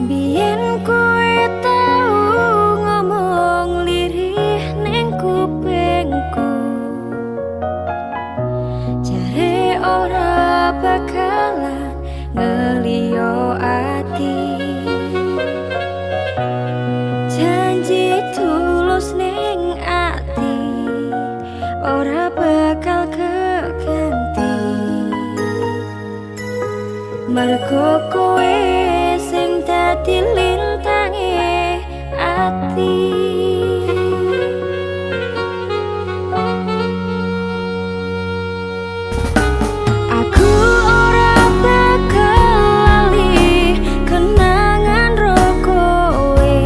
Biyen kowe tau ngomong lirih ning kupingku, jare ora bakalan ngeliyo ati. Janji tulus ning ati ora bakal keganti, mergo kowe sing dadi lintange ati. Aku ora bakal lali kenangan ro kowe,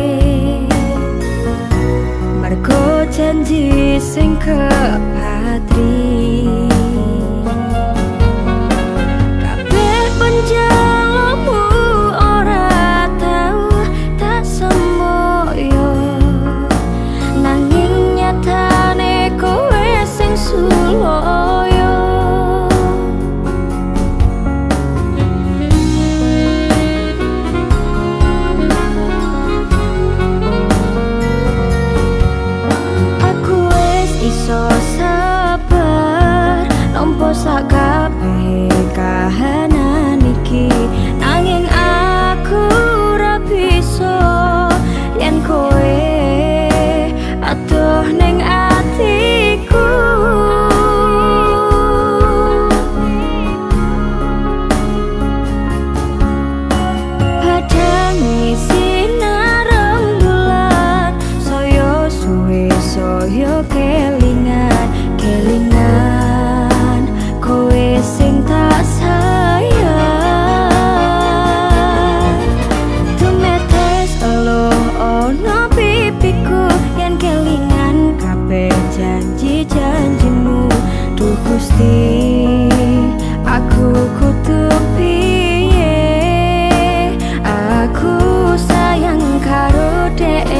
mergo janji sing kepatri. Kabeh penjalukmu ora tau tak semoyo, nanging nyatane kowe sing suloyo. Aku wis iso sabar nampa sak kabeh kahanan iki, nanging aku ora bisa yen kowe adoh ning atiku. Padangi sinar rembulan, saya suwe saya kelingan, kelingan kowe sing tak sayang. Tumetes eluh ana pipiku yen kelingan kabeh janji-janjimu. Duh Gusti, aku kudu piye, aku sayang karo dhek.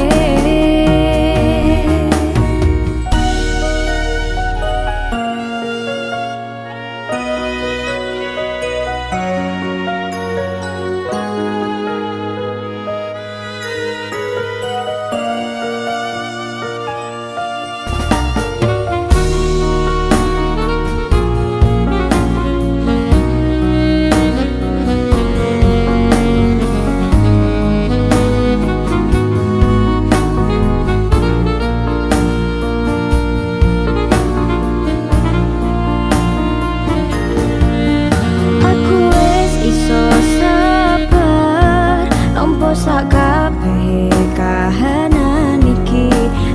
Aku wis iso sabar nampa sak kabeh kahanan iki,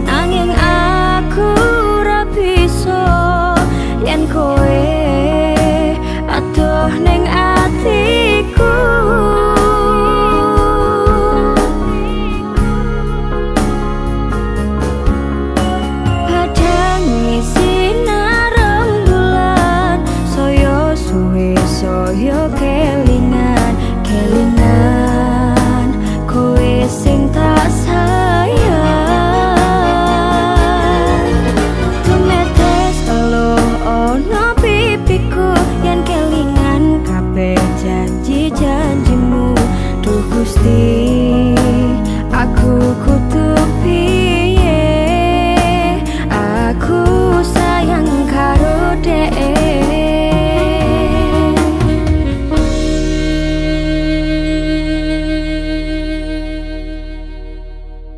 nanging aku ora bisa yen kowe adoh ning atiku. Padangi sinar rembulan, saya suwe saya